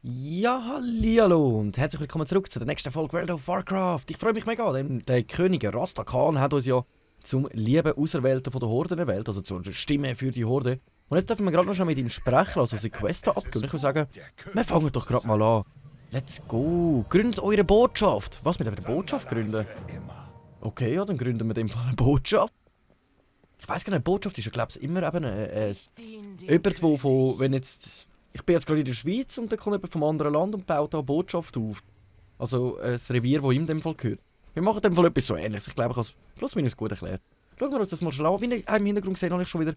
Ja, hallihallo und herzlich willkommen zurück zu der nächsten Folge World of Warcraft. Ich freue mich mega, denn der König Rastakhan hat uns ja zum lieben Auserwählten von der Horde erwählt, also zur Stimme für die Horde. Und jetzt dürfen wir gerade noch schon mit ihm sprechen, also unsere Quest abgeben. Und ich würde sagen, wir fangen doch gerade mal an. Let's go. Gründet eure Botschaft. Was, mit einer Botschaft gründen? Okay, ja, dann gründen wir dem Fall eine Botschaft. Ich weiss gar nicht, eine Botschaft ist ja, glaube ich, immer eben jemand, wo von, wenn jetzt... Ich bin jetzt gerade in der Schweiz und dann kommt jemand vom anderen Land und baut da eine Botschaft auf. Also ein Revier, das ihm in dem Fall gehört. Wir machen in dem Fall etwas so Ähnliches. Ich glaube, ich habe es plus minus gut erklärt. Schauen wir uns das mal schnell an. Wie ihr im Hintergrund gesehen habe ich schon wieder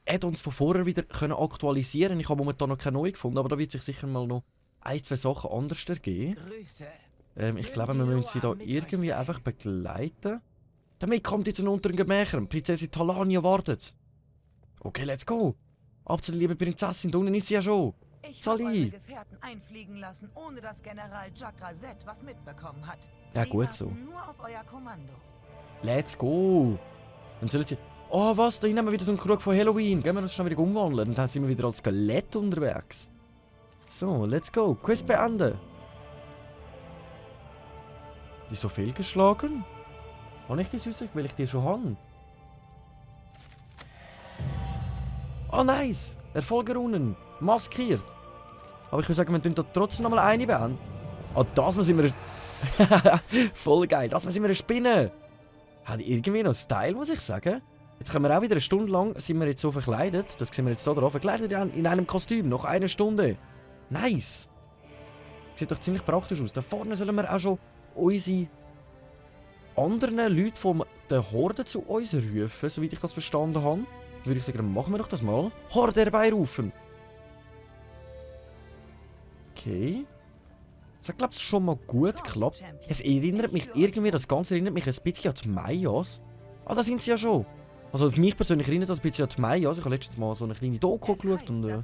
Add-ons von vorher wieder aktualisieren. Ich habe momentan noch keine neue gefunden, aber da wird sich sicher mal noch ein, zwei Sachen anders ergeben. Ich glaube, wir müssen sie da irgendwie einfach begleiten. Damit kommt jetzt ein unteren Gemächer. Prinzessin Talania wartet. Okay, let's go. Ab zu der lieben Prinzessin, da unten ist sie ja schon. Ich habe eure Gefährten einfliegen lassen, ohne dass General Jakra Z was mitbekommen hat. Ja, Sie gut warten so. Nur auf euer Kommando. Let's go. Dann sollen sie... Oh, was? Da hinten haben wir wieder so einen Krug von Halloween. Gehen wir uns schnell wieder umwandeln. Und dann sind wir wieder als Skelett unterwegs. So, let's go. Quest beenden. Wieso fehlgeschlagen? Habe ich die Süße, weil ich die schon habe? Oh, nice. Erfolg errungen. Maskiert. Aber ich würde sagen, wir tun da trotzdem nochmal eine beenden. Ah, das sind wir... Voll geil. Das sind wir eine Spinne. Hat irgendwie noch Style, muss ich sagen. Jetzt können wir auch wieder eine Stunde lang sind wir jetzt so verkleidet. Das sehen wir jetzt hier drauf. Verkleidet in einem Kostüm. Noch eine Stunde. Nice. Sieht doch ziemlich praktisch aus. Da vorne sollen wir auch schon unsere anderen Leute von der Horde zu uns rufen, soweit ich das verstanden habe. Dann würde ich sagen, dann machen wir doch das mal. Horde herbeirufen. Okay. Das hat, glaube ich, schon mal gut geklappt. Es erinnert mich irgendwie, das Ganze erinnert mich ein bisschen an die Mayas. Ah, da sind sie ja schon. Also für mich persönlich erinnert das ein bisschen an die Mayas. Ich habe letztes Mal so eine kleine Doku geschaut und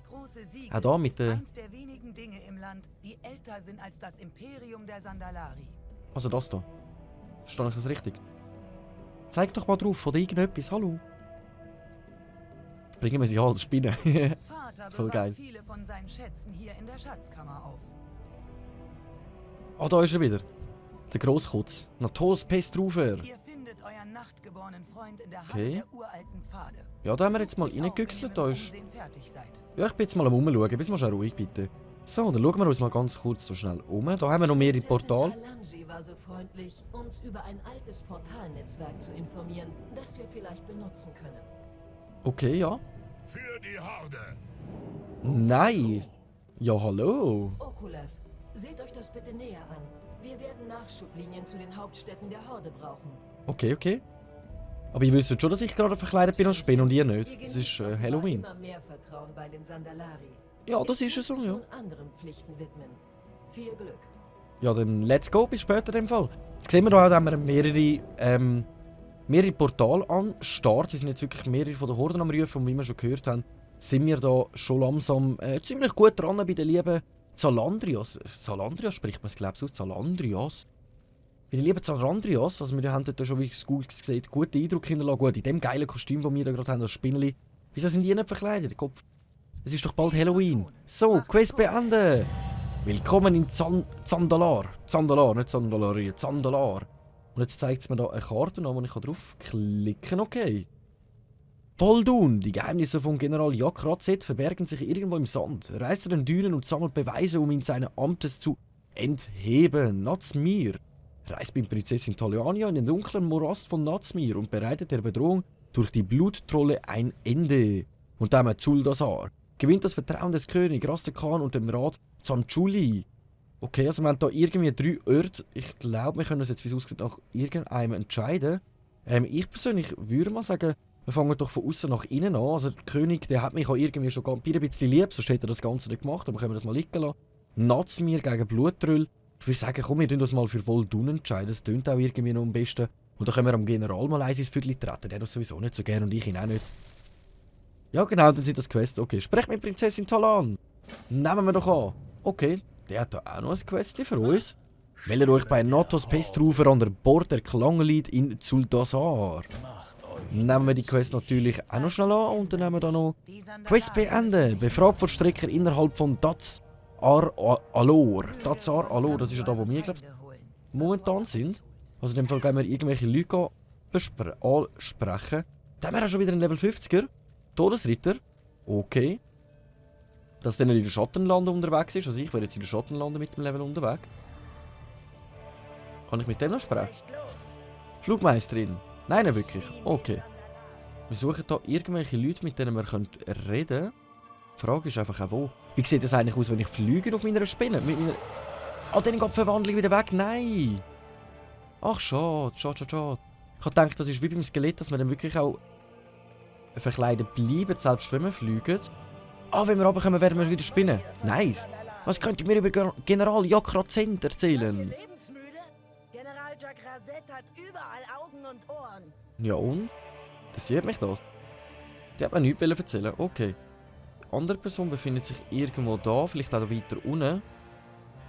auch da mit der... eins der wenigen Dinge im Land, die älter sind als das Imperium der Sandalari. Also das da. Verstehe ich das richtig? Zeig doch mal drauf, von irgendetwas. Hallo. Bringen wir sie an, Spinnen. Vater Voll geil. bewahrt viele von seinen Schätzen hier in der Schatzkammer auf. Ah, da ist er wieder. Der Grosskotz. Natos Pestrufer. Ihr findet euren nachtgeborenen Freund in der Halle Okay. der uralten Pfade. Ja, da haben wir jetzt mal Ruft mich reingegüchselt. auf, Da wenn ihr ist... mit dem Umsehen fertig seid. Ja, ich bin jetzt mal am Umschauen. Bist mal schon ruhig, bitte. So, dann schauen wir uns mal ganz kurz so schnell um. Da haben wir noch mehrere Portale. Talanji war so freundlich, uns über ein altes Portalnetzwerk zu informieren, das wir vielleicht benutzen können. Okay, ja. Für die Horde! Nice. Ja, hallo. Okulev, seht euch das bitte näher an. Wir werden Nachschublinien zu den Hauptstädten der Horde brauchen. Okay, okay. Aber ihr wisst schon, dass ich gerade verkleidet bin als Spinne und ihr nicht. Wir Es ist genießen offenbar Halloween. immer mehr Vertrauen bei den Sandalari. Ja, das ist Ich es so, muss mich ja. nun anderen Pflichten widmen. Viel Glück. Ja, dann let's go, bis später in dem Fall. Jetzt sehen wir da, haben wir mehrere Portale an Start. Es sind jetzt wirklich mehrere von der Horden am Rufen und wie wir schon gehört haben, sind wir da schon langsam ziemlich gut dran bei den lieben Zalandrias. Zalandrias spricht man es, glaube ich, aus. Zalandrias. Bei den lieben Zalandrias, also wir haben dort schon, wie es gut gesehen, guten Eindruck hinterlassen. Gut, in dem geilen Kostüm, das wir da gerade haben, das Spinneli. Wieso sind die nicht verkleidet? Kopf. Es ist doch bald Halloween. So, Quest beenden. Willkommen in Zandalar. Zandalar, nicht Zandalaria, Zandalar. Und jetzt zeigt es mir da eine Karte an, wo ich draufklicken kann. Okay. Voldun. Die Geheimnisse von General Jakra Z verbergen sich irgendwo im Sand. Reist zu den Dünen und sammelt Beweise, um ihn seines Amtes zu entheben. Nazmir. Reist mit Prinzessin Talania in den dunklen Morast von Nazmir und bereitet der Bedrohung durch die Bluttrolle ein Ende. Und dann Zuldasar. Gewinnt das Vertrauen des Königs Rastakhan und dem Rat Zanchuli. Okay, also wir haben da irgendwie 3 Orte. Ich glaube, wir können uns jetzt, wie es aussieht, nach irgendeinem entscheiden. Ich persönlich würde mal sagen, wir fangen doch von außen nach innen an. Also der König, der hat mich auch irgendwie schon ein bisschen lieb, sonst hätte er das Ganze nicht gemacht, aber können wir das mal liegen lassen. Nazmir gegen Blutröll. Ich würde sagen, komm, wir tun das mal für Voldun entscheiden. Das tönt auch irgendwie noch am besten. Und dann können wir am General mal eins ins Viertel treten. Der das sowieso nicht so gerne und ich ihn auch nicht. Ja genau, dann sind das Quests. Okay, sprech mit Prinzessin Talan. Nehmen wir doch an. Okay, der hat da auch noch ein Quest für uns. Weil ihr euch bei Notos Pestrufer an der Bord der Klangenlied in Zuldasar. Nehmen wir die Quest natürlich auch noch schnell an und dann nehmen wir da noch Quest beenden. Befragt Vollstrecker innerhalb von Dazar Alor. Dazar Alor, das ist ja da, wo wir glaube momentan sind. Also in dem Fall gehen wir irgendwelche Leute ansprechen. Da haben wir auch schon wieder einen Level 50er. Todesritter. Okay. Dass der in der Schattenlande unterwegs ist. Also ich wäre jetzt in der Schattenlande mit dem Level unterwegs. Kann ich mit dem noch sprechen? Flugmeisterin. Nein, nicht wirklich. Okay. Wir suchen hier irgendwelche Leute, mit denen wir reden können. Die Frage ist einfach auch wo. Wie sieht das eigentlich aus, wenn ich fliege auf meiner Spinne? Mit meiner... Ah, dann geht die Verwandlung wieder weg. Nein! Ach, schade. Ich habe gedacht, das ist wie beim Skelett, dass wir dann wirklich auch verkleidet bleiben, selbst wenn wir fliegen. Ah, wenn wir runterkommen, werden wir wieder spinnen. Nice! Was könnt ihr mir über General Jakra Zent erzählen? General Jakra Zet hat überall Augen und Ohren. Ja und? Interessiert mich das? Die hat mir nichts erzählen. Okay. Die andere Person befindet sich irgendwo da, vielleicht auch weiter unten.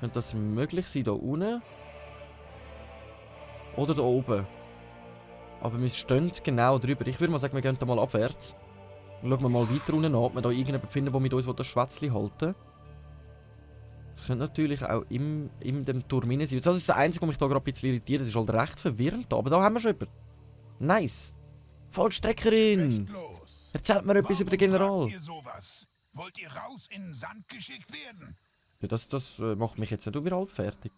Könnte das möglich sein, da unten? Oder da oben? Aber wir stehen genau drüber. Ich würde mal sagen, wir gehen da mal abwärts. Schauen wir mal weiter unten an, ob wir da irgendjemanden finden, der mit uns das Schwätzchen halten. Das könnte natürlich auch in dem Turm rein sein. Das ist das Einzige, was mich da gerade ein bisschen irritiert. Das ist halt recht verwirrend, aber da haben wir schon jemanden. Nice. Vollstreckerin. Erzählt mir etwas über den General. Wollt ihr raus in den Sand geschickt werden? Ja, das macht mich jetzt nicht überhaupt fertig.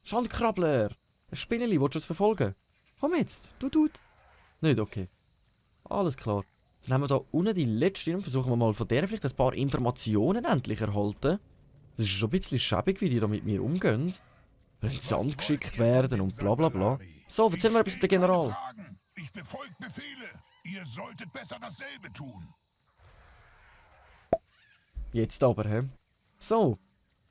Schandkrabbler. Ein Spinneli, willst du es verfolgen? Komm jetzt, du. Nicht, okay. Alles klar. Dann haben wir da unten die letzte und versuchen wir mal von der vielleicht ein paar Informationen endlich erhalten. Das ist schon ein bisschen schäbig, wie die da mit mir umgehen. In den Sand geschickt werden und bla bla bla. So, erzähl mir etwas über den General. Ich befolge Befehle. Ihr solltet besser dasselbe tun. Jetzt aber, hä? So.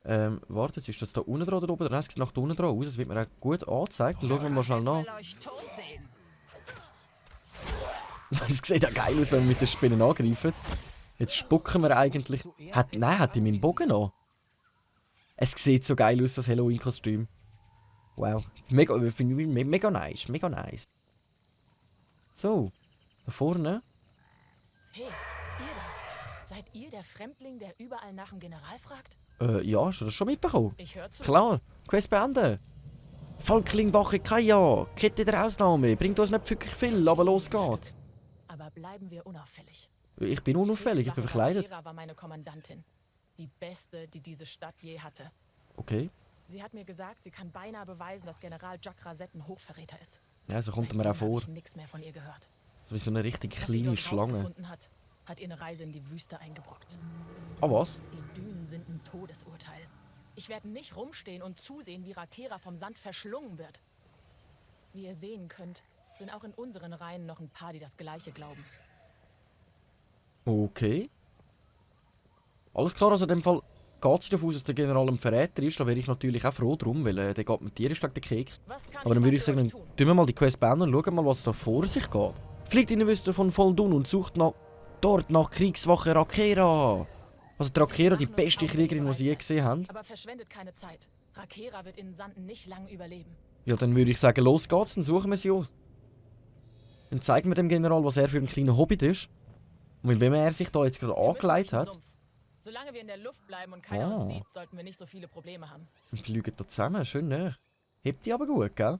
Warte, jetzt ist das da unten dran oder oben? Nein, es sieht nach da unten dran aus. Das wird mir auch gut angezeigt. Dann schauen wir mal schnell nach. Es sieht ja geil aus, wenn wir mit den Spinnen angreifen. Jetzt spucken wir eigentlich... Nein, hat die meinen Bogen an? Es sieht so geil aus, das Halloween-Kostüm. Wow. Mega nice, mega nice. So. Da vorne. Hey, ihr da. Seid ihr der Fremdling, der überall nach dem General fragt? Ja, hast du das schon mitbekommen? Ich höre zu. Klar. Quest beenden. Volklingwache Kaya. Kette der Ausnahme. Bringt uns nicht wirklich viel, aber los geht's. Aber bleiben wir unauffällig. Ich bin unauffällig, ich bin verkleidet. Rakera war meine Kommandantin. Die beste, die diese Stadt je hatte. Okay. Sie hat mir gesagt, sie kann beinahe beweisen, dass General Jakra Zet ein Hochverräter ist. Ja, so kommt er mir auch Seitdem vor. hab ich nichts mehr von ihr gehört. So wie so eine richtig Was sie kleine dort Schlange. rausgefunden hat ihr eine Reise in die Wüste eingebrockt. Ah, was? Die Dünen sind ein Todesurteil. Ich werde nicht rumstehen und zusehen, wie Rakera vom Sand verschlungen wird. Wie ihr sehen könnt, sind auch in unseren Reihen noch ein paar, die das Gleiche glauben. Okay. Alles klar, also in dem Fall geht es davon aus, dass der General ein Verräter ist. Da wäre ich natürlich auch froh drum, weil der geht mit dir gegen den Keks. Was kann Aber dann würde ich für sagen, euch dann tun? tun wir mal die Quest beenden und schauen mal, was da vor sich geht. Fliegt in die Wüste von Voldun und sucht dort nach Kriegswache Rakera. Also die Rakera, die beste Kriegerin, die sie je gesehen haben. Aber verschwendet keine Zeit. Rakera wird in Sanden nicht lang überleben. Ja, dann würde ich sagen, los geht's, dann suchen wir sie aus. Dann zeigen wir dem General, was er für ein kleiner Hobbit ist. Und wenn er sich da jetzt gerade Wir müssen angelegt durch den hat, Sumpf. Solange wir in der Luft bleiben und keiner uns Ah. sieht, sollten wir nicht so viele Probleme haben. dann fliegen da zusammen, schön näher. Hebt die aber gut, gell?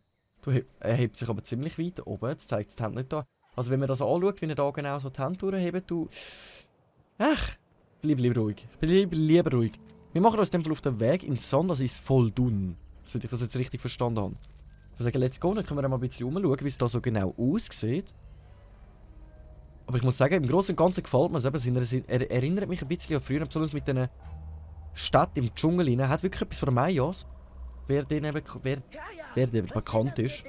Er hebt sich aber ziemlich weit oben, jetzt zeigt es die Hand nicht da. Also wenn man das anschaut, wie er da genau so die Hand durchhebt, du... Ach, bleib lieber ruhig. Bleib lieber ruhig. Wir machen uns in dem Fall auf den Weg ins Sand, das ist Voldun. Sollte ich das jetzt richtig verstanden haben. Ich würde sagen, let's go, dann können wir mal ein bisschen umschauen, wie es da so genau aussieht. Aber ich muss sagen, im Großen und Ganzen gefällt mir es. Er erinnert mich ein bisschen an früher, besonders mit diesen Städten im Dschungel rein. Hat wirklich etwas von Mayas. Wer der bekannt ist.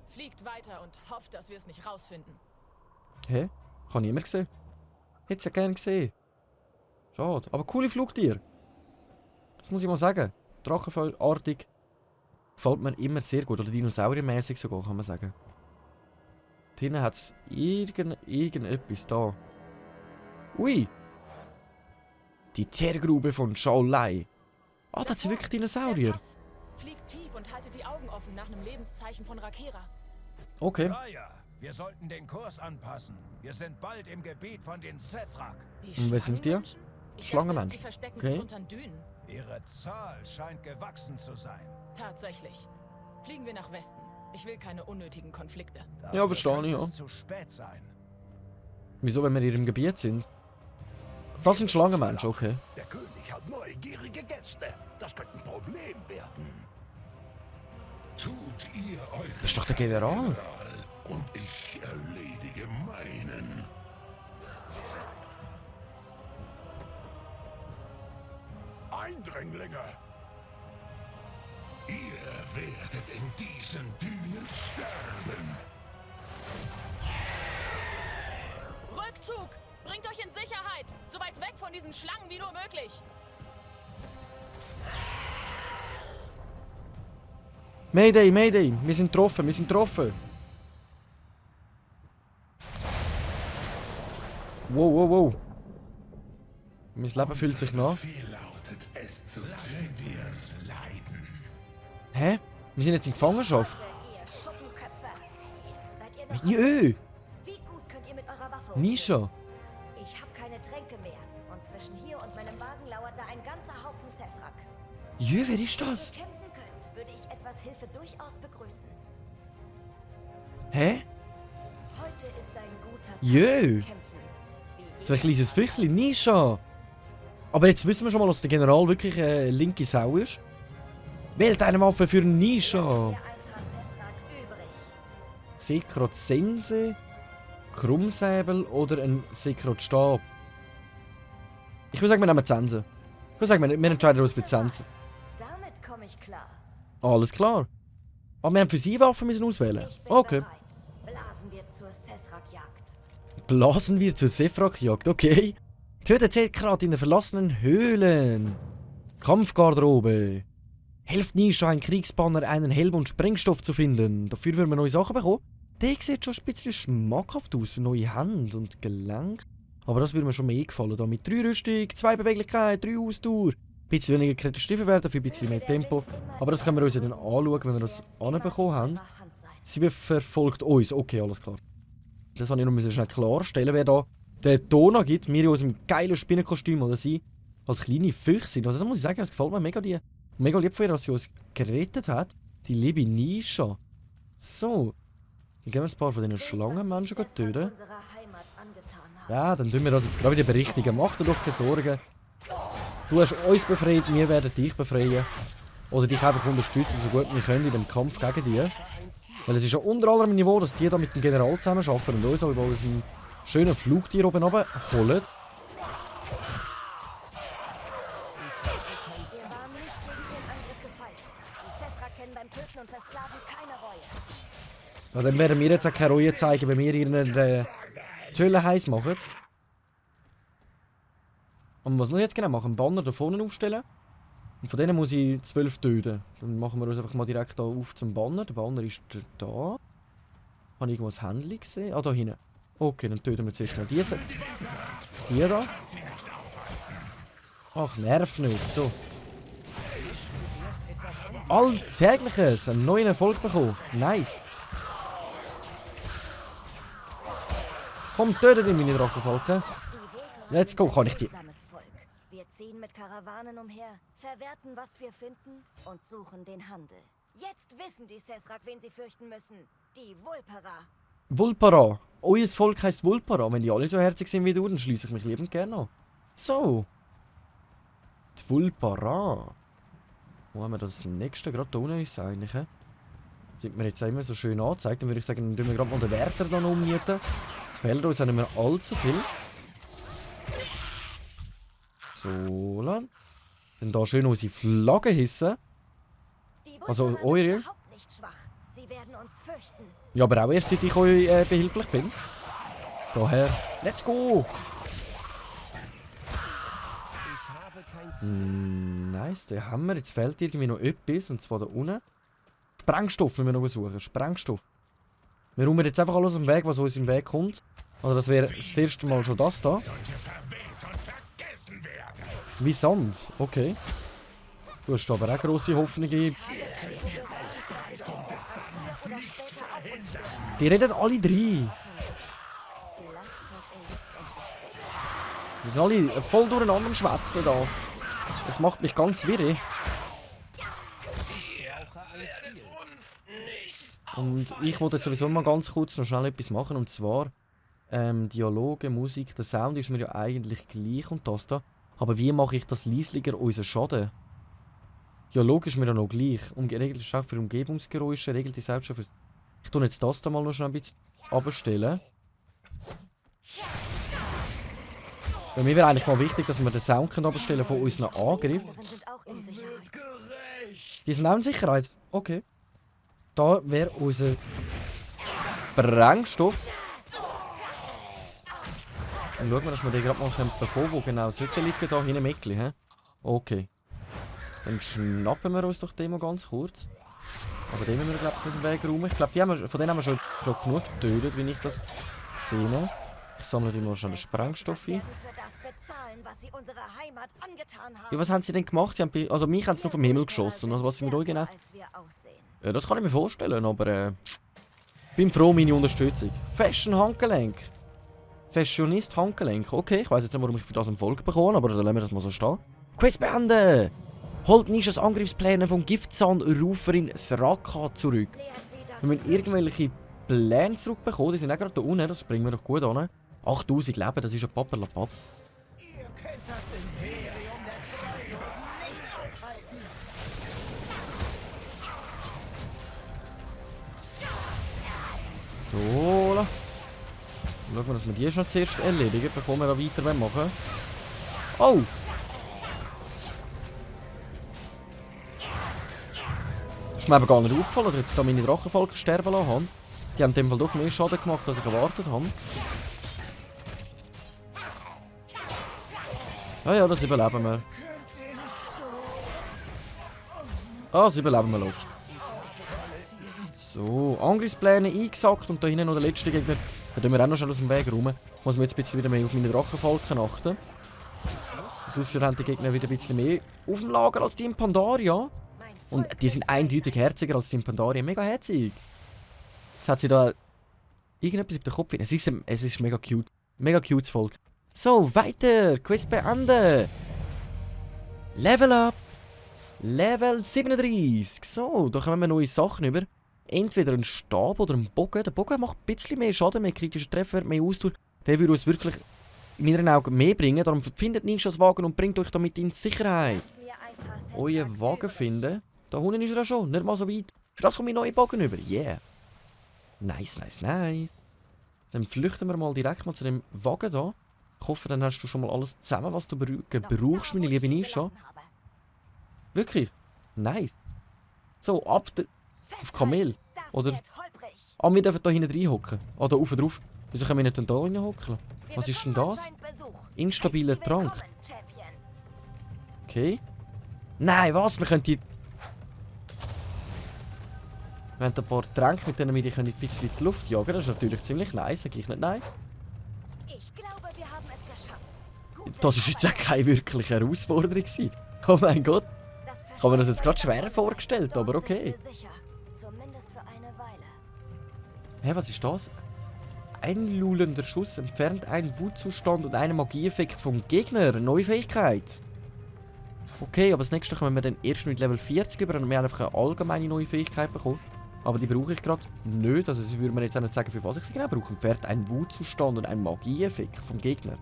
Fliegt weiter und hofft, dass wir es nicht rausfinden. Hä? Kann niemand gesehen. Hätte es ja gerne gesehen. Schade. Aber coole Flugtiere. Das muss ich mal sagen. Drachenfellartig. Gefällt mir immer sehr gut. Oder dinosauriermäßig sogar, kann man sagen. Hinten hat es irgendetwas da. Ui! Die Zergrube von Shaolai. Ah, das sind wirklich Dinosaurier. Der Pass. Fliegt tief und haltet die Augen offen nach einem Lebenszeichen von Rakera. Okay. Raya, wir sollten den Kurs anpassen. Wir sind bald im Gebiet von den Sethrak. Die Und wer sind die? Schlangenmenschen? Ich Schlangenmenschen. dachte, die verstecken Okay. sich unter Dünen. Ihre Zahl scheint gewachsen zu sein. Tatsächlich. Fliegen wir nach Westen. Ich will keine unnötigen Konflikte. Ja, verstehe ich, könnte ja. es zu spät sein. Wieso, wenn wir in ihrem Gebiet sind? Das sind Schlangenmenschen, okay. Der König hat neugierige Gäste. Das könnte ein Problem werden. Tut ihr euch Das ist doch der General. und ich erledige meinen. Eindringlinge! Ihr werdet in diesen Dünen sterben. Rückzug! Bringt euch in Sicherheit! So weit weg von diesen Schlangen wie nur möglich! Mayday, Mayday. Wir sind getroffen, wir sind getroffen. Wow, wow, wow. Mein Leben fühlt sich nach. Befehl lautet, es zu töten. Leiden. Hä? Wir sind jetzt in Gefangenschaft. Ihr Schuppenköpfe. Seid ihr noch Jö, Wie gut könnt ihr mit eurer Waffe Nisha. Ich habe keine Tränke mehr. Und zwischen hier und meinem Wagen lauert da ein ganzer Haufen Sethrak. Jö, wer ist Wenn ihr das? kämpfen könnt, würde ich etwas Hilfe durchaus begrüßen. Hä? Heute ist ein guter Tag Jö. zum Kämpfen. Wie So ein kleines Füchschen, Nisha. Aber jetzt wissen wir schon mal, dass der General wirklich eine linke Sau ist. Wählt eine Waffe für Nisha. Hier ein paar Sethrak übrig. Sekrot Sense, Krummsäbel oder ein Sekrot Stab. Ich würde sagen, wir nehmen Sense. Ich würde sagen, wir entscheiden uns für die Sense. Damit komme ich klar. Alles klar. Aber wir haben für sie Waffen müssen auswählen. Ich bin Okay. bereit. Blasen wir zur Sethrak-Jagd. Blasen wir zur Sethrak-Jagd, okay. Tötet Sekrot in den verlassenen Höhlen. Kampfgarderobe. Helft Nisha, einen Kriegsbanner, einen Helm und Sprengstoff zu finden. Dafür würden wir neue Sachen bekommen. Der sieht schon ein bisschen schmackhaft aus. Neue Hände und Gelenke. Aber das würde mir schon mehr gefallen. Da mit 3 Rüstung, 2 Beweglichkeit, 3 Ausdauer. Ein bisschen weniger Kreative werden, dafür ein bisschen mehr Tempo. Aber das können wir uns ja dann anschauen, wenn wir das anbekommen haben. Sie verfolgt uns. Okay, alles klar. Das habe ich noch schnell klarstellen, wer da den Dona gibt. Wir in unserem geilen Spinnenkostüm oder sie als kleine Füchse. Also das muss ich sagen, das gefällt mir mega lieb von ihr, dass sie uns gerettet hat. Die liebe Nisha. So. Dann gehen wir ein paar von diesen Schlangenmenschen töten. Ja, dann tun wir das jetzt gerade wieder berichtigen. Mach dir doch keine Sorgen. Du hast uns befreit, wir werden dich befreien. Oder dich einfach unterstützen, so gut wir können in dem Kampf gegen dich. Weil es ist ja unter anderem Niveau, dass die da mit dem General zusammen arbeiten und uns auch über unseren schönen Flugtier oben runter holen. Wir waren nicht gegen ihren Angriff gefeit. Die Sethrak kennen beim Töten und Versklaven keine Reue. Ja, dann werden wir jetzt auch keine Reue zeigen, wenn wir ihnen die Höhle heiß machen. Und was muss ich jetzt genau machen? Einen Banner da vorne aufstellen. Und von denen muss ich 12 töten. Dann machen wir uns einfach mal direkt da auf zum Banner. Der Banner ist da. Habe ich irgendwo das Handy gesehen? Ah, da hinten. Okay, dann töten wir zuerst mal diese. Die da. Ach, nerv nicht. So. Alltägliches. Einen neuen Erfolg bekommen. Nice. Komm, tötet ihn, meine Drachenfalken. Let's go, kann ich die. Wir ziehen mit Karawanen umher, verwerten, was wir finden und suchen den Handel. Jetzt wissen die Sethrak, wen sie fürchten müssen. Die Vulpera. Vulpera. Euer Volk heisst Vulpera. Wenn die alle so herzig sind wie du, dann schließe ich mich liebend gerne an. So. Die Vulpera. Wo haben wir das nächste? Gerade da unten ist es eigentlich. Das wird mir jetzt immer so schön angezeigt. Dann würde ich sagen, dann tun wir gerade mal den Wärter dann ummieten. Es fehlt uns auch nicht mehr allzu viel. So, dann da schön unsere Flagge hissen. Die Also, Vulpera eure? sind überhaupt nicht schwach. Sie werden uns fürchten. Ja, aber auch erst seit ich euch behilflich bin. Daher, let's go! Nice, den haben wir. Jetzt fehlt irgendwie noch etwas, und zwar da unten. Sprengstoff müssen wir noch suchen. Sprengstoff. Wir räumen jetzt einfach alles aus dem Weg, was uns im Weg kommt. Also das wäre das erste Mal schon das da. Wie Sand, okay. Du hast aber auch grosse Hoffnungen. Die reden alle drei. Die sind alle voll durcheinander am Schwätzen da. Das macht mich ganz wirre. Und ich wollte jetzt sowieso mal ganz kurz noch schnell etwas machen. Und zwar, Dialoge, Musik, der Sound ist mir ja eigentlich gleich und das da. Aber wie mache ich das leislicher, unseren Schaden? Dialog ist mir ja noch gleich. Regelt ist auch für Umgebungsgeräusche, regelt die selbst schon für... Ich tue jetzt das da mal noch schnell ein bisschen abstellen. Für mich wäre eigentlich mal wichtig, dass wir den Sound abstellen von unseren Angriffen. Die sind auch in Sicherheit. Okay. Da wäre unser Sprengstoff. Dann schauen wir, dass wir den gerade mal bekommen, wo genau sollte liegen, da hinten im Eckli, hä? Okay. Dann schnappen wir uns doch den mal ganz kurz. Aber den müssen wir, glaube ich, aus dem Weg räumen. Ich glaube, von denen haben wir schon genug getötet, wie ich das sehe. Ich sammle die mal schon den Sprengstoff ein. Ja, was haben sie denn gemacht? Sie haben, also mich haben sie nur vom Himmel geschossen. Also was sie mit euch genau... Ja, das kann ich mir vorstellen, aber ich bin froh um meine Unterstützung. Fashion Handgelenk. Fashionist Handgelenk. Okay, ich weiß jetzt nicht, warum ich für das einen Folge bekomme, aber dann lassen wir das mal so stehen. Quest beenden! Holt Nishas Angriffspläne vom Giftzahnruferin Sraka zurück. Wir müssen irgendwelche Pläne zurückbekommen, die sind auch gerade da unten, das springen wir doch gut an. 8000 Leben, das ist ein Papperlapapp. Ihr könnt das Imperium der Treulosen nicht aufhalten. So, la. Schauen wir, dass wir die schon zuerst erledigen, bevor wir da weiter machen. Oh! Das ist mir eben gar nicht aufgefallen, dass ich jetzt da meine Drachenfalken sterben lassen habe. Die haben in dem Fall doch mehr Schaden gemacht, als ich erwartet habe. Ah ja, das überleben wir. Ah, das überleben wir, logisch. So, Angriffspläne eingesackt und da hinten noch der letzte Gegner. Da tun wir auch noch schnell aus dem Weg rum. Muss man jetzt ein bisschen wieder mehr auf meine Drachenfalken achten. Sonst haben die Gegner wieder ein bisschen mehr auf dem Lager als die in Pandaria. Und die sind eindeutig herziger als die in Pandaria. Mega herzig. Jetzt hat sie da irgendetwas auf den Kopf. Es ist mega cute. Mega cutes Volk. So, weiter. Quest beenden. Level up. Level 37. So, da kommen wir neue Sachen über. Entweder ein Stab oder ein Bogen. Der Bogen macht ein bisschen mehr Schaden, mehr kritischer Treffer, mehr Ausdauer. Der würde uns wirklich in meinen Augen mehr bringen. Darum findet Nishas Wagen und bringt euch damit in Sicherheit. Euren Wagen finden. Da unten ist er schon, nicht mal so weit. Für das komme ich neue Bogen über. Yeah. Nice, nice, nice. Dann flüchten wir mal direkt mal zu dem Wagen da. Ich hoffe, dann hast du schon mal alles zusammen, was du brauchst, meine liebe Nisha. Wirklich? Nice. So, ab der... Auf Kamel. Oder... Ah, wir dürfen da hinten reinhocken. Ah, da oben drauf. Wieso können wir nicht da reinhocken? Was ist denn das? Instabiler Trank. Okay. Nein, was? Wir können die... Wir haben ein paar Tränke, mit denen wir die ein bisschen in die Luft jagen. Das ist natürlich ziemlich nice, sag ich nicht nein. Ich glaube, wir haben es geschafft. Das war jetzt auch keine wirkliche Herausforderung gewesen. Oh mein Gott. Ich habe mir das jetzt gerade schwerer vorgestellt, aber okay. Zumindest für eine Weile. Hä, was ist das? Ein lullender Schuss entfernt einen Wutzustand und einen Magieeffekt vom Gegner. Neue Fähigkeit. Okay, aber das nächste kommen wir dann erst mit Level 40 über und wir haben einfach eine allgemeine neue Fähigkeit bekommen. Aber die brauche ich gerade nicht. Also sie würde mir jetzt auch nicht sagen, für was ich sie genau brauche. Entfernt einen Wutzustand und einen Magieeffekt vom Gegner.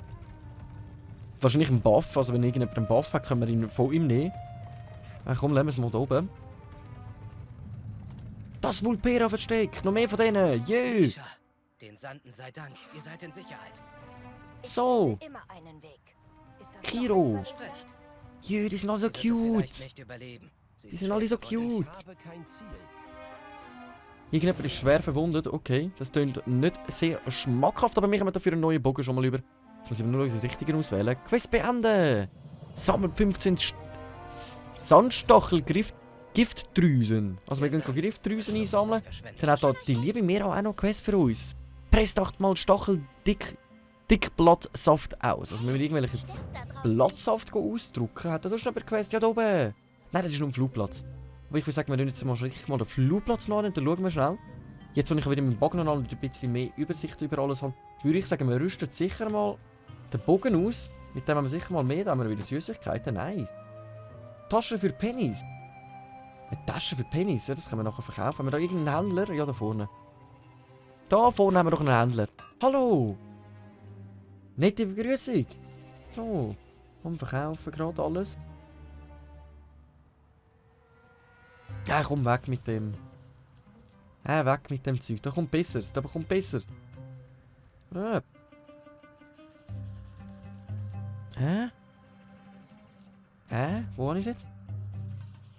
Wahrscheinlich ein Buff. Also wenn irgendjemand einen Buff hat, können wir ihn von ihm nehmen. Komm, lassen wir es mal da oben. Das Vulpera-Versteck! Noch mehr von denen! Yeah! Nisha, den Sanden sei Dank, ihr seid in Sicherheit. So! Immer einen Weg. Ist das Kiro! Versprecht. Yeah, die sind alle so Sie wird es vielleicht cute! nicht überleben. Sie Die ist sind alle so schwerverwundet. cute! Ich habe kein Ziel. Irgendjemand ist schwer verwundet. Okay, das klingt nicht sehr schmackhaft, aber wir haben dafür einen neuen Bogen schon mal über. Jetzt muss ich nur unseren richtigen auswählen. Quest beenden! Sammelt 15 Sandstachel-Giftdrüsen. Also wir können Giftdrüsen einsammeln. Dann hat da die liebe Mira auch noch Quest für uns. Presst 8-mal Stachel-Dickblattsaft aus. Also wir müssen irgendwelche Blattsaft ausdrucken. Hat er so schnell eine Quest? Ja, da oben. Nein, das ist nur ein Flugplatz. Aber ich würde sagen, wir nehmen jetzt mal richtig mal den Flugplatz nach und dann schauen wir schnell. Jetzt, wo ich wieder mit dem Bogen noch ein bisschen mehr Übersicht über alles habe, würde ich sagen, wir rüsten sicher mal den Bogen aus. Mit dem haben wir sicher mal mehr, da haben wir wieder Süßigkeiten. Nein. Taschen für Pennies. Eine Tasche für Pennies, ja, das können wir nachher verkaufen. Haben wir da irgendeinen Händler? Ja, da vorne. Da vorne haben wir doch einen Händler. Hallo! Nette Begrüßung. So, wir verkaufen gerade alles. Ja, komm, weg mit dem. Weg mit dem Zeug. Da kommt besser. Da kommt besser. Wo habe ich jetzt?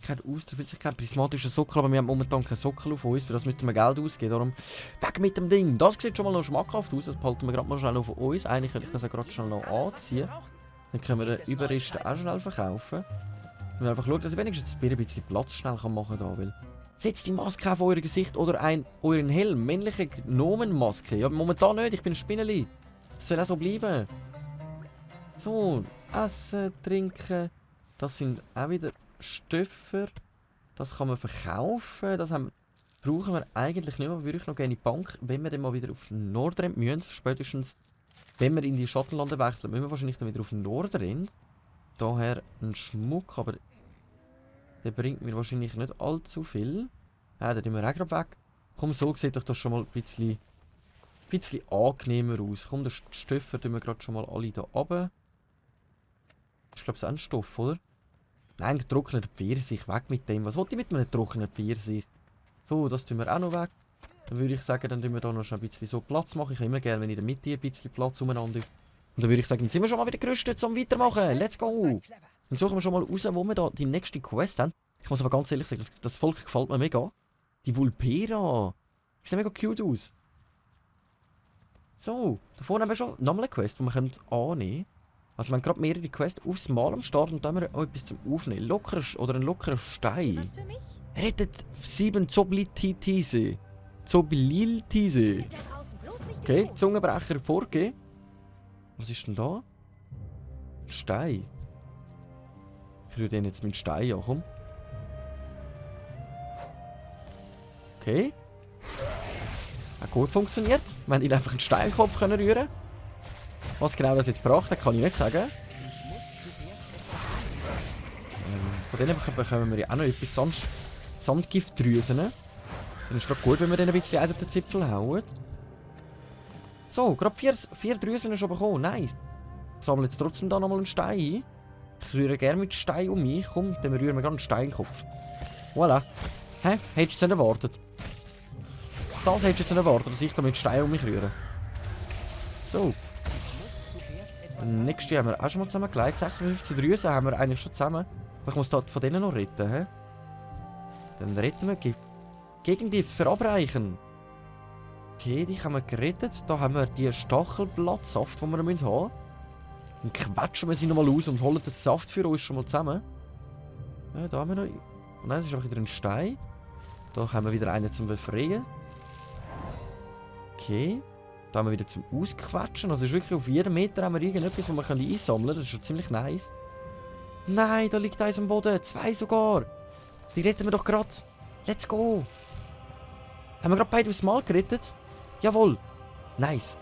Kein Austrofilz, kein prismatischer Sockel, aber wir haben momentan keinen Sockel auf uns. Für das müssten wir Geld ausgeben. Darum weg mit dem Ding. Das sieht schon mal noch schmackhaft aus. Das behalten wir gerade mal schnell auf uns. Eigentlich könnte ich das ja gerade schnell noch anziehen. Dann können wir den Überrest auch schnell verkaufen. Und einfach schauen, dass ich wenigstens ein bisschen Platz schnell machen kann. Weil setzt die Maske auf euer Gesicht oder euren Helm. Männliche Gnomenmaske. Ja, momentan nicht. Ich bin ein Spinneli. Das soll auch so bleiben. So, essen, trinken. Das sind auch wieder Stöffer. Das kann man verkaufen. Das brauchen wir eigentlich nicht mehr. Würde ich noch gerne in die Bank, wenn wir dann mal wieder auf Nordrend müssen. Spätestens, wenn wir in die Schattenlande wechseln, müssen wir wahrscheinlich dann wieder auf Nordrend. Daher ein Schmuck, aber der bringt mir wahrscheinlich nicht allzu viel. Ja, den tun wir auch gerade weg. Komm, so sieht doch das schon mal ein bisschen angenehmer aus. Komm, den Stöffer tun wir gerade schon mal alle da runter. Das ist, glaube ich, auch ein Stoff, oder? Nein, getrockneter Pfirsich, weg mit dem. Was wollte ich mit einem getrockneten Pfirsich? So, das tun wir auch noch weg. Dann würde ich sagen, dann tun wir da noch ein bisschen so Platz machen. Ich habe immer gerne, wenn in der Mitte ein bisschen Platz umeinander ist. Und dann würde ich sagen, jetzt sind wir schon mal wieder gerüstet, um weitermachen. Let's go! Dann suchen wir schon mal raus, wo wir da die nächste Quest haben. Ich muss aber ganz ehrlich sagen, das Volk gefällt mir mega. Die Vulpera. Die sehen mega cute aus. So, da vorne haben wir schon nochmal eine Quest, die wir annehmen können. Also wir haben gerade mehrere Quests aufs Mal am Start und da haben wir auch etwas zum Aufnehmen. Ein lockerer Stein. Was für mich? Rettet 7 Zoblitise. Zobliltise. Okay, Zungenbrecher vorgehen. Was ist denn da? Ein Stein. Ich rühre den jetzt mit dem Stein an, komm. Okay. Hat gut funktioniert. Wir haben ihn einfach einen Steinkopf rühren können. Was genau das jetzt braucht, kann ich nicht sagen. Von denen bekommen wir ja auch noch etwas Sandgiftdrüsen. Dann ist es gerade gut, wenn wir denen ein bisschen Eis auf den Zipfel hauen. So, gerade 4 Drüsen schon bekommen. Nice. Ich sammle jetzt trotzdem da nochmal einen Stein ein. Ich rühre gerne mit Stein um mich. Komm, dann rühren wir gerade einen Steinkopf. Voilà. Hä? Hättest du es nicht erwartet? Das hättest du jetzt nicht erwartet, dass ich da mit Stein um mich rühre. So. Nächstes Jahr haben wir auch schon mal zusammengelegt. 56 Drüsen haben wir eigentlich schon zusammen. Aber ich muss da von denen noch retten. He? Dann retten wir Gegengift verabreichen. Okay, die haben wir gerettet. Da haben wir die Stachelblattsaft, die wir haben müssen. Dann quetschen wir sie nochmal aus und holen den Saft für uns schon mal zusammen. Ja, da haben wir noch... Oh nein, das ist einfach wieder ein Stein. Da haben wir wieder einen zum Befreien. Okay. Da haben wir wieder zum Ausquetschen. Also ist wirklich auf jedem Meter haben wir irgendetwas, was wir einsammeln können. Das ist schon ziemlich nice. Nein, da liegt eins am Boden. 2 sogar. Die retten wir doch gerade. Let's go. Haben wir gerade beide aufs Mal gerettet? Jawohl. Nice.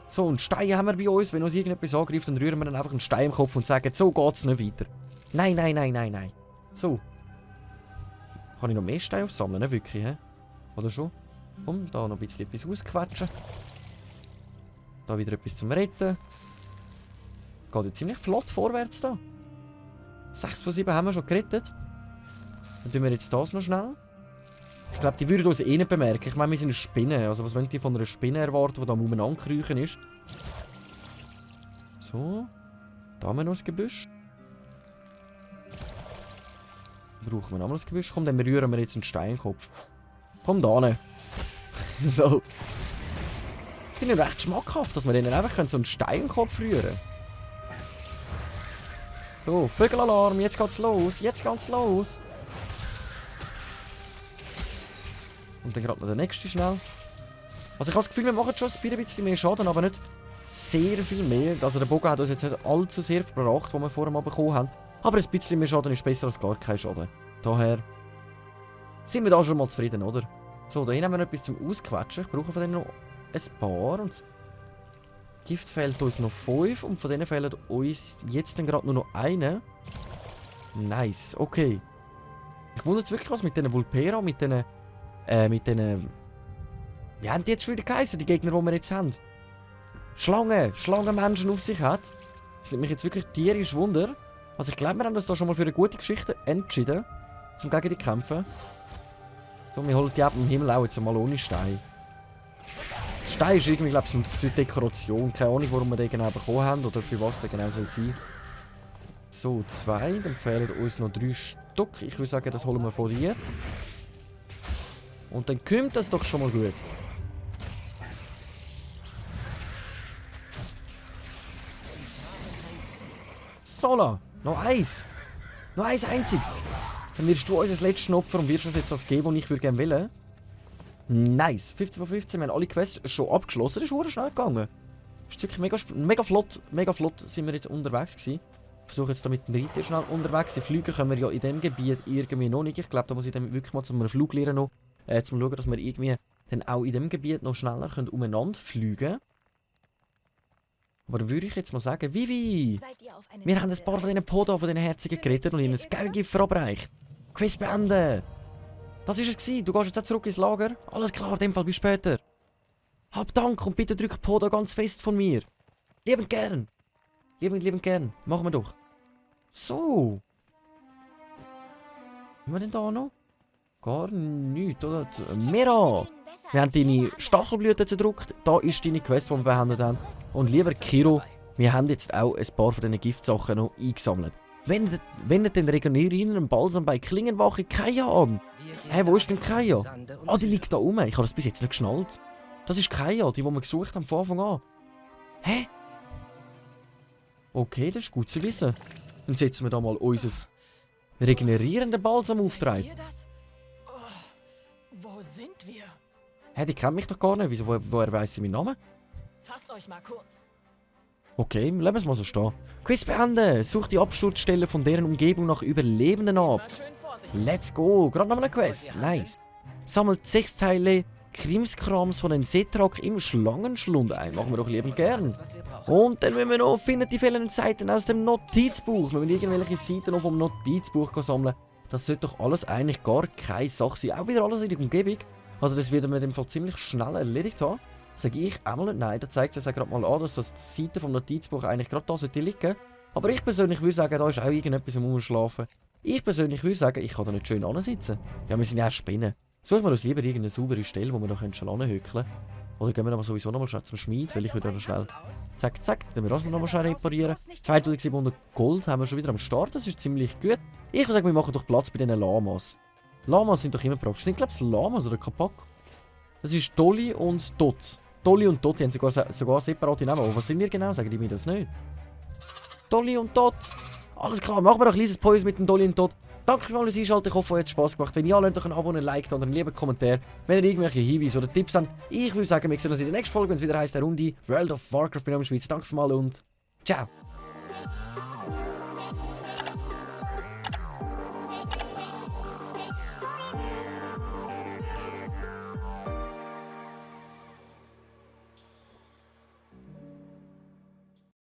So, einen Stein haben wir bei uns. Wenn uns irgendetwas angreift, dann rühren wir dann einfach einen Stein im Kopf und sagen, so geht's nicht weiter. Nein, nein, nein, nein, nein. So. Kann ich noch mehr Steine aufsammeln, ne? Wirklich, hä? Oder schon? Komm, da noch ein bisschen etwas ausquetschen. Da wieder etwas zum Retten. Geht ja ziemlich flott vorwärts da. 6 von 7 haben wir schon gerettet. Dann tun wir jetzt das noch schnell. Ich glaube, die würden uns eh nicht bemerken. Ich meine, wir sind eine Spinne. Also was wollen die von einer Spinne erwarten, die da umeinander kriechen ist? So. Da haben wir noch das Gebüsch. Brauchen wir nochmal das Gebüsch? Komm, dann rühren wir jetzt einen Steinkopf. Komm da hin. So. Ich finde es recht schmackhaft, dass wir denen einfach so einen Steinkopf rühren können. So, Vögelalarm, jetzt geht's los, jetzt geht's los. Und dann gerade noch der nächste schnell. Also ich habe das Gefühl, wir machen schon ein bisschen mehr Schaden, aber nicht sehr viel mehr. Also der Bogen hat uns jetzt nicht allzu sehr verbracht, was wir vorher mal bekommen haben. Aber ein bisschen mehr Schaden ist besser als gar kein Schaden. Daher sind wir da schon mal zufrieden, oder? So, da hinten haben wir noch etwas zum Ausquetschen. Ich brauche von denen noch ein paar. Und das Gift fehlt uns noch 5 und von denen fehlen uns jetzt dann gerade nur noch eine. Nice, okay. Ich wundere jetzt wirklich was mit diesen Vulpera, mit diesen... Wie haben die jetzt schon wieder geheißen, die Gegner, die wir jetzt haben? Schlangenmenschen auf sich hat. Das nimmt mich jetzt wirklich tierisch Wunder. Also ich glaube, wir haben uns da schon mal für eine gute Geschichte entschieden. Zum gegen die kämpfen. So, wir holen die ab im Himmel auch jetzt mal ohne Stein. Stein ist irgendwie, glaube ich, für Dekoration. Keine Ahnung, warum wir den genau bekommen haben oder für was der genau soll sein. So, 2. Dann fehlen uns noch 3 Stück. Ich würde sagen, das holen wir von dir. Und dann kommt das doch schon mal gut. Sola, noch eins. Noch eins einziges. Dann wirst du unser letztes Opfer und wirst uns jetzt das geben, was ich gerne wollen. Nice. 15 von 15. Wir haben alle Quests schon abgeschlossen. Das ist verdammt schnell gegangen. Das ist wirklich mega flott. Mega flott sind wir jetzt unterwegs gewesen. Ich versuche jetzt da mit dem Reiter schnell unterwegs zu fliegen. Können wir ja in diesem Gebiet irgendwie noch nicht. Ich glaube, da muss ich dann wirklich mal zu einem Flug lernen noch. Zum schauen, dass wir irgendwie dann auch in diesem Gebiet noch schneller umeinander fliegen können. Aber dann würde ich jetzt mal sagen, Vivi! Wir haben ein paar von diesen Poda, von diesen Herzigen gerettet und ihnen ein Geldgift verabreicht. Quiz beenden! Das war es. Du gehst jetzt auch zurück ins Lager. Alles klar, in dem Fall bis später. Hab Dank und bitte drück Poda ganz fest von mir. Liebend gern. Liebend gern. Machen wir doch. So. Was haben wir denn da noch? Gar nichts, oder? Mira! Wir haben deine Stachelblüten zerdrückt. Da ist deine Quest, die wir behandelt haben. Und lieber Kiro, wir haben jetzt auch ein paar von diesen Giftsachen noch eingesammelt. Wendet den regenerierenden Balsam bei Klingenwache Kaya an. Hä, wo ist denn Kaya? Ah, die liegt da rum. Ich habe das bis jetzt nicht geschnallt. Das ist Kaya, die wir gesucht haben von Anfang an. Hä? Okay, das ist gut zu wissen. Dann setzen wir da mal unser regenerierenden Balsam auftragen. Wo sind wir? Hä, die kennt mich doch gar nicht. Wieso, woher weiss sie meinen Namen? Fasst euch mal kurz. Okay, lassen wir es mal so stehen. Quiz beenden! Such die Absturzstelle von deren Umgebung nach Überlebenden ab. Schön vorsichtig. Let's go! Gerade nochmal eine Quest. Nice. Sammelt 6 Teile Krimskrams von den Setrak im Schlangenschlund ein. Machen wir doch liebend gern. Und dann müssen wir noch finden die fehlenden Seiten aus dem Notizbuch. Wir müssen irgendwelche Seiten noch vom Notizbuch sammeln. Das sollte doch alles eigentlich gar keine Sache sein. Auch wieder alles in der Umgebung. Also das werden wir in dem Fall ziemlich schnell erledigt haben. Sage ich einmal nicht nein, da zeigt es ja gerade mal an, dass so die Seite vom Notizbuch eigentlich gerade da sollte liegen. Aber ich persönlich würde sagen, da ist auch irgendetwas am Umschlafen. Ich persönlich würde sagen, ich kann da nicht schön ansitzen. Ja, wir sind ja auch Spinnen. Suchen wir uns lieber irgendeine saubere Stelle, wo wir noch schon anhöckeln können. Oder gehen wir aber sowieso noch mal zum Schmied, weil ich würde noch schnell... Zack, zack, dann wir das noch mal schnell reparieren. 2700 Gold haben wir schon wieder am Start, das ist ziemlich gut. Ich würde sagen, wir machen doch Platz bei diesen Lamas. Lamas sind doch immer praktisch. Sind glaube ich Lamas oder Kapak? Das ist Dolly und Dot. Dolly und Dot, die haben sogar separate Namen. Aber was sind wir genau? Sagen die mir das nicht? Dolly und Dot. Alles klar, machen wir doch ein kleines Pause mit dem Dolly und Dot. Danke für alles Einschalten, ich hoffe, euch hat es Spaß gemacht. Wenn ja, lasst doch ein Abo, ein Like oder einen lieben Kommentar. Wenn ihr irgendwelche Hinweise oder Tipps habt, ich würde sagen, wir sehen uns in der nächsten Folge, wenn es wieder heisst, der Runde World of Warcraft. Mein Name ist Schweizer. Danke für mal und ciao.